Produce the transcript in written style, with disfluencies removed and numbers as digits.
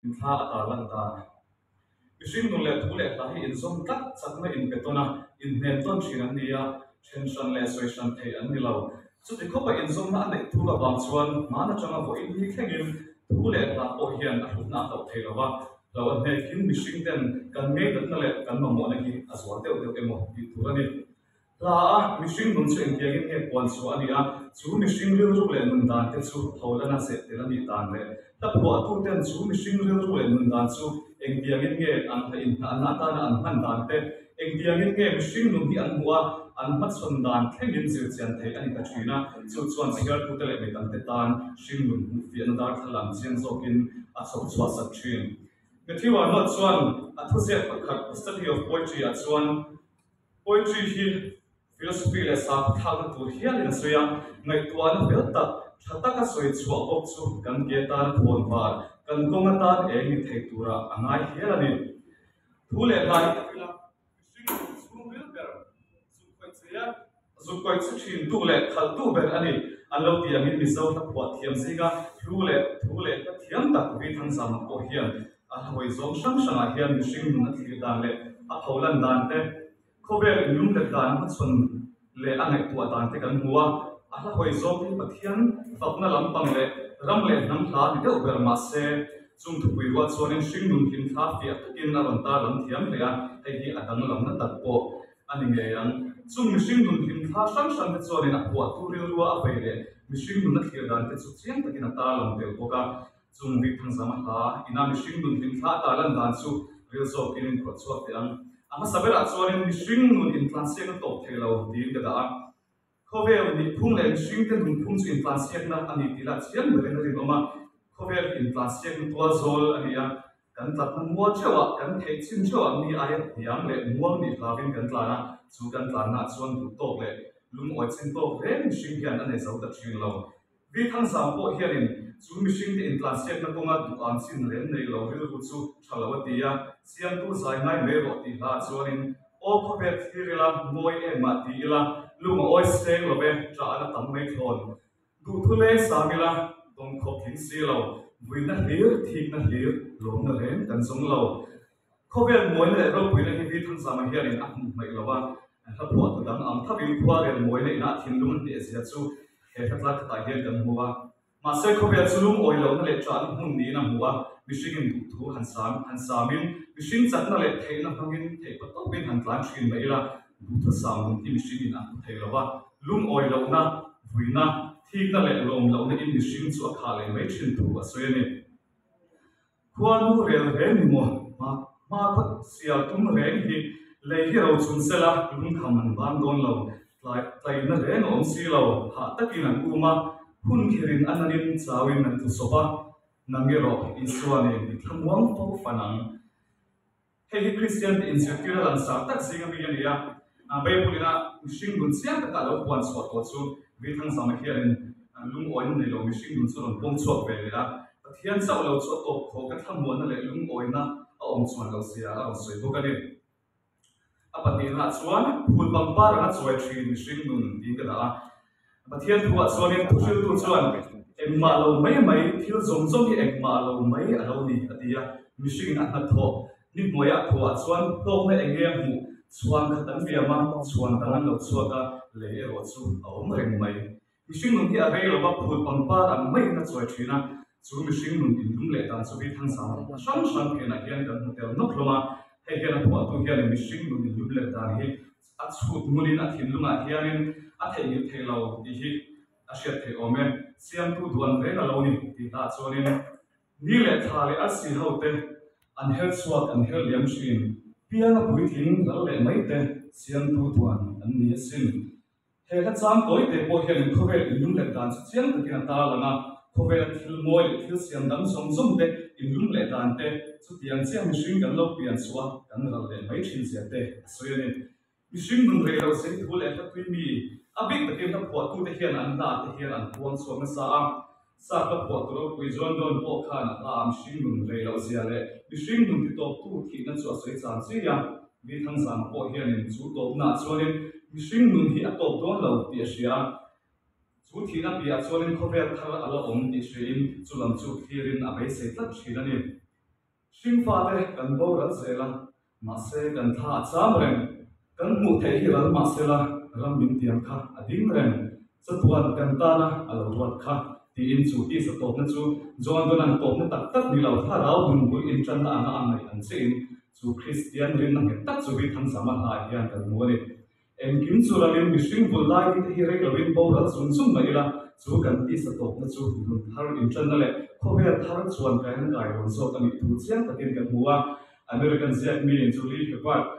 Hlimthla a tarlan dan. Mihring nun leh thu leh hla hi inzawm tlat chakna inpe tawn a, inhnen tawn thin an ni a, then hran leh sawi hran theih an ni lo. Chuti khawpa inzawmna a neih thul avang chuan hman atanga vawiin ni thlengin thu leh hla pawh hian a hlutna a hloh thei lo va, hlo a hnekin mihring ten kan ngeidatna leh kan mamawhna hi a zual deuh deuh emaw tih tur a ni. Hla a, mihring nun chu engtiangin nge puan chhuah a ni a, chu mihring rilru leh nun dan te chu tholana zeh tel a nih dan leh hla phuahtuten chu mihring rilru leh nun dan chu engtiangin nge an hla inhnahna atana an hman dan te, engtiangin nge mihring nun hi an hmuh a, an hmachhawn dan thlengin zirchian theih a ni ta thin a, chu chuan chhiartute leh midangte tan hring nun hmuhfiahna darthlalang chiang zawkin a chhawp chhuah sak thin. Matthew Arnold chuan a thuziak pakhat The Study of Poetry ah chuan, Poetry hi philosophy leh sakhaw thlakna tur hialin a sawi a, ngaihtuahna fel tak, tha taka sawi chhuah bawk chu kan ke tan thawn var, kan kawng atan eng ni thei turah a ngai hial a ni. Thu leh hla hi tak ila, mihring nun chhungril ber zuk khawih che a, zuk khawih che thin tu leh khalh tu ber a ni. An lo ti angin Mizo hla phuah thiam zinga hlu leh thu leh hla thiam tak Vithangzama pawh hian A hawi zawng hrang hrangah hian mihring nun a thlir dan leh a pholan dan te, khawvel inlumlet dan hmachhawn leh a ngaihtuah dan te kan hmu a. A hla hawi zawng hi Pathian fakna lampang leh ram leh hnam hla ni deuh ber mah se, chung thupui ruah chuanin hring nun hlimthla fiah takin a rawn tarlang thiam hle a, hei hi a danglamna tak pawh a ni ngei ang. Chung mihring nun hlimthla hrang hrang te chuanin a phuahtu rilrua a vei leh mihring nun a thlir dan te chu chiang takin a tarlang tel bawk a. Chung bik thangzam a hla ina mihring nun hlimthla a tarlan dan chu ril zawkin inkhawh chhuak teh ang. A hmasa berah chuanin mihring nun intlansiakna tawp thei lo tiin ka dah a. Khawvel nihphung leh mihringte nunphung chu intlansiakna a ni tih lah chiang berin a rinawm a. Khawvel hi intlansiakna tual zawl a ni a, kan tlatna mual theuhah, kan theih chin theuhah mi aia hniam leh mual nih hlauin kan tlan a, chu kan tlannaah chuan duh tawk leh lungawi chin tawk reng mihring hian a nei zo ta thin lo. Vithangzam pawh hianin chu mihringte intlansiakna kawnga duh an chin lem nei lo rilru chu tha lo a ti a, Siamtu zai ngai mai rawh tih hlaah chuanin aw khawvel thlir ila, mawi em mah ti ila, lung a awi seng lo ve, ṭah a la tam mai thlawn. Duhthu leng sang ila, dawngkhawp tling si lo, vuina hlir, thikna hlir, lawmna reng kan zawng lo. Khawvel mawina leh ropuina hi Vithangzama hianin a hmuh hmaih lo a, hla phuahtu dang ang thavin khuarel mawina ina a thinlung a hnehzia chu he hla tlar khatah hian kan hmu a. Mahse khawvel chu lungawi lohna leh ṭahna hmun niin a hmu a, mihringin duhthu han sam han samin, mihring chakna leh theihna hmangin theihpa tawpin han tlan ṭhin mai ila, duhthusam nun hi mihringin a hmu thei lo va, lungawi lohna, vuina, thikna leh lawm lohna in mihring chu a khah leh mai ṭhin thu a sawi a ni. Khuanu rel reng ni maw? Hma hma phawt sial tum reng hi lei hi ro chun sela lungkham an ban dawn lo. Tlai tlaina reng a awm si lo, hah takin an um a, hun kherin a nanin chauin an tlu sawp a, nang erawh Isua nen i thlamuang fo fan ang. Hei hi Kristiante inzirtirna langsar tak zinga mi a ni a. Bible ina mihring nun chiang taka a lo puan chhuah tawh chu Vithangzama hianin lungawina nei lo mihring nun chu a rawn pawm chhuak ve leh a. Pathian chauh lo chu a tawp khawk a thlamuanna leh lungawina a awm chuan loh zia a rawn sawi bawk a ni. A pahnihnaah chuan phul pangpar anga chuai thin mihring nun tiin ka dah a. Pathian thuah chuanin thuhriltu chuan engmah lo mai mai, thil zawng zawng hi engmah lo mai a lo ni a ti a. Mihringin a hnathawh ni hnuaiah thuah chuan hlawkna eng nge a hmuh? Chhuan khat an liam a, chhuan dang an lo chhuak a, lei erawh chu a awm reng mai. Mihring nun hi a rei lo va, phul pangpar ang maiin a chuai thin a, chu mihring nun inlum leh dan chu Vithangzam hrang hrang phenah hian kan hmu tel nawk hlawm a. Hei hian a phuahtu hianin mihring nun inlum leh dan hi a chhut ngunin a thinlungah hianin a theihnghilh thei lo tih hi a hriat theih awm e. Siamtu duan reng a lo ni tih hlah chuanin ni leh thla leh arsi ho te an her chhuak an her liam thin. Pianga puitling ral leh mai te siamtu duan an ni asin. He hla chang tawi te pawh hianin khawvel inlum leh dan chu chiang takin a tarlang a, khawvela thil mawi leh thil siam dang zawng zawng te inlum leh dan te, chutiang chiah mihring kan lo pian chhuah a kan ral leh mai thin zia te a sawi a ni. Mihring nun rei lo sei thu leh hla tui mi, a bik takin hla phuahtute hian an hla te hian an puang chhuak nasa a, Sap hla phuahtu ropui John Donne pawh khan a hla a mihring nun rei loh zia leh mihring nun titawptu thihna chu a sawi chan chi a. Vithangzama pawh hianin chu tawpnaah chuanin mihring nun hi a tawp dawn lo tih a hria a. Chu thihna piahah chuanin khawvel thar a la awm tih hriain chu lam chu thlirin a beisei tlat thin a ni. Hringfate kan boral zel a, mahse kan thla a cham reng. Kan hmuh theih hi ral mahsela ram min tiam kha a ding reng. Chatuan kan tana a lo ruat kha tiin chu tisa tawpna chu John Donne-a'n tawpna tak tak ni lo thlarau nunbul intanna anga a ngaih ang chiahin chu Kristian rinna nghet tak chu Vithangzama hlaah hian kan hmu a ni. Engkim chu ralin mihring bul lai ni te hi rei loin boral chung chung mai ila, chu kan tisa tawpna chu nun thar intanna leh khawvel thar chuan kaina kai rawn zawk a nih thu chiang takin kan hmu a. American ziak mi Julie Hubbard.